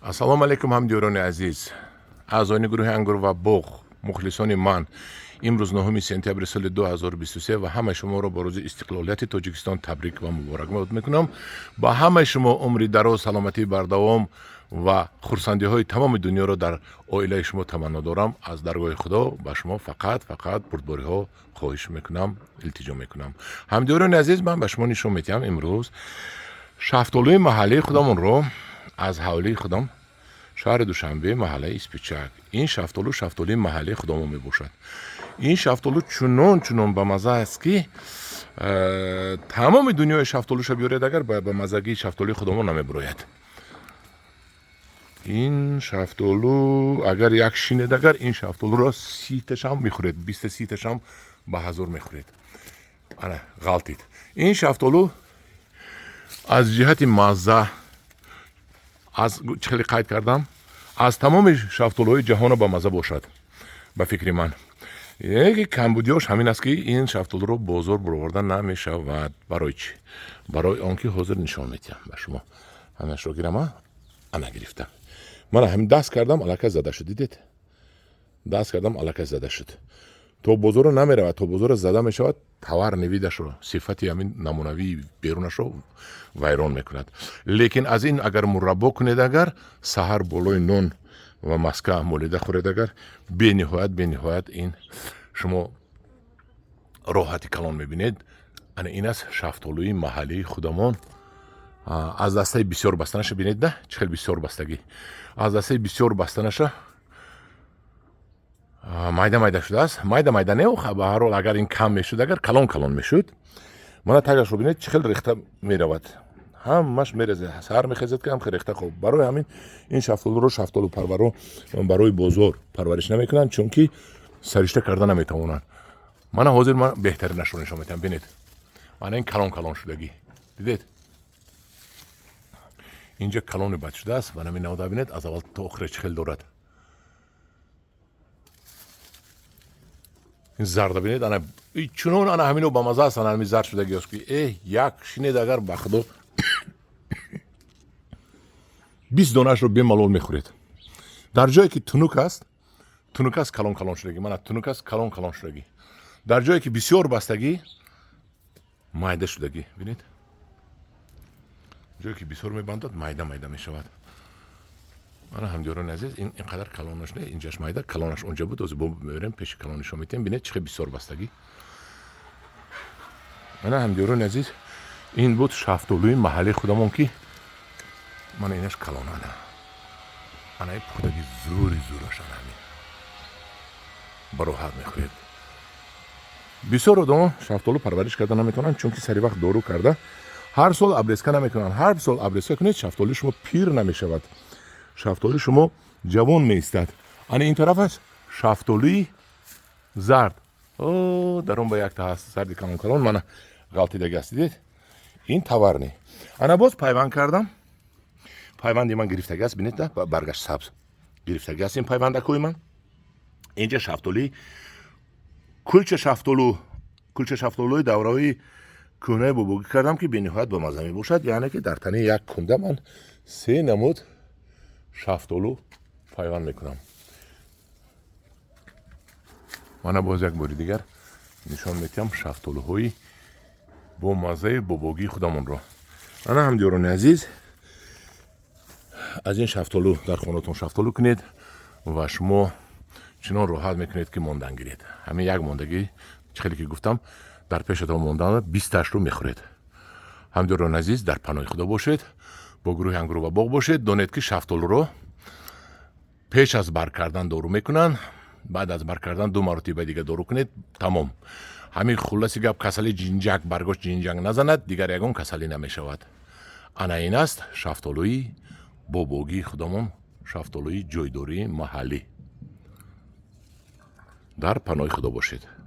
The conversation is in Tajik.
Ассалому алайкум, ҳамдиёрони азиз, аъзони гурӯҳи «Ангур ва боғ», мухлисони ман. Имрӯз 9 сентябри соли 2023 ва ҳамаи шуморо бо рӯзи истиқлолияти Тоҷикистон табрик ва муборакбод мекунам. Ба ҳамаи шумо умри дароз, саломатии бардавом ва хурсандиҳои тамоми дунёро дар оилаи шумо таманно дорам. Аз даргоҳи Худо ба шумо фақат фақат бурдбориҳо хоҳиш мекунам, илтиҷо мекунам. Ҳамдиёрони азиз, ман ба шумо нишон медиҳам имрӯз шафтолӯи маҳаллии худамонро аз ҳавлии худам, шаҳри Душанбе, маҳаллаи Испичак. Ин шафтолу шафтолуи маҳаллии худамон мебошад. Ин шафтолу чунон чунон ба мазза аст, ки тамоми дунёи шафтолуша биёред агар, ба маззагии шафтолуи худамон намебирояд. Ин шафтолу агар як шинед агар, ин шафтолуро 30-ташам мехӯред, 20-та, 30-ташам ба ҳазор мехӯред. Ана ғалтид. Ин шафтолу аз ҷиҳати мазза, аз чӣ хеле қайд кардам, аз тамоми шафтолуҳои ҷаҳона ба мазза бошад, ба фикри ман. Яке камбудиёш ҳамин аст, ки ин шафтолуро бозор бароварда намешавад. Барои чӣ? Барои он ки ҳозир нишон медиҳам ба шумо. Ҳамашро гирама. Ана, гирифта. Мана, ҳамин даст кардам, аллакай зада шуд. Дидед, даст кардам, аллакай зада шуд. То бозорро намеравад, то бозорро зада мешавад, товарный видашро, сифати ҳамин намунавии берунашро вайрон мекунад. Лекин аз ин агар мураббо кунед агар, саҳар болои нон ва маска молида хӯред агар, бениҳоят, бениҳоят ин шумо роҳати калон мебинед. Ана ин аст шафтолӯи маҳаллии худамон. Аз дастаи бисёр бастанаша бинед, да, чӣ хел бисёр бастагӣ. Аз дастаи бисёр бастанаша майда майда шудааст. Майда майда не, ба ҳар ҳол, агар ин кам мешуд агар, калон калон мешуд. Мана тагашро бинед, чӣ хел рехта меравад, ҳамаш мерезад. Саҳар мехезад, ки ҳам рехта. Хоб, барои ҳамин ин шафтолуро шафтолупарваро барои бозор парвариш намекунанд, чунки саришта карда наметавонанд. Мана ҳозир ман беҳтаринашро нишон медиҳам. Бинед, мана ин калон калон шудагӣ, дидед? Инҷа калони бад шудааст. Ва нами навода бинед, аз аввал то охире чӣ хел дорад. Ин зарда бинед, ана чунон, ана ҳамино ба маза аст. Ана ҳами зард шудагиёст, ки эҳ, як шинед агар, ба худо, 20 донаашро бемалол мехӯред. Дар ҷое ки тунук аст, тунук аст, калон калон шудагӣ. Мана, тунук аст, калон калон шудагӣ. Дар ҷое ки бисёр бастагӣ, майда шудагӣ. Бинед, ҷое ки бисёр мебандад, майда майда мешавад. Мана, ҳамдиёрони азиз, ин қадар калонаш не, инҷаш майда, калонаш онҷа буд. Ҳозир бо мебарем пеши калон, нишон медиҳем. Бинед, чӣ хел бисёр бастагӣ. Мана, ҳамдиёрони азиз, ин буд шафтолӯи маҳаллии худамон, ки мана инаш калон. Ана, ана ин пухтаги зӯри зӯраш, ана ҳамин бароҳат мехӯред. Бисёр одамо шафтолу парвариш карда наметавонанд, чунки сари вақт дору карда, ҳар сол обрезка намекунанд. Ҳар сол обрезка кунед, шафтоли шумо пир намешавад, шафтоли шумо ҷавон меистад. Ана ин тараф аст шафтолии зард. О, дар он ба якта ҳаст зарди калон калон. Мана, ғалтидаги аст, дидед? Ин товарный. Ана боз пайванд кардам. Пайванди ман гирифтаги аст, бинед, баргашт сабз гирифтаги аст ин пайвандакҳои ман. Инҷа шафтолии кулча, шафтолу, кулча шафтолуи давраҳои кӯҳнаи бобогӣ кардам, ки бениҳоят бамазза мебошад. Яъне ки дар танаи як кунда ман се намуд шафтолу пайванд мекунам. Мана, боз як бори дигар нишон медиҳам шафтолуҳои бо маззаи бобогии худамонро. Ана, ҳамдиёрони азиз, аз ин шафтолу дар хонатон шафтолу кунед ва шумо чунон роҳат мекунед, ки мондан гиред. Ҳамин як мондагӣ, чӣ хеле ки гуфтам, дар пешатон мондан, 20-ташро мехӯред. Ҳамдиёрони азиз, дар паноҳи Худо бошед, бо гурӯҳи «Ангуру ва боғ» бошед. Донед, ки шафтолуро пеш аз бар кардан дору мекунанд, баъд аз бар кардан ду маротиба дига дору кунед, тамом. Ҳамин хулласи гап, касали ҷинҷак, баргош ҷинҷак назанад, дигар ягон касалӣ намешавад. Ана ин аст шафтолӯи бобогии худамон, шафтолӯи ҷойдории маҳаллӣ. Дар паноҳи Худо бошед.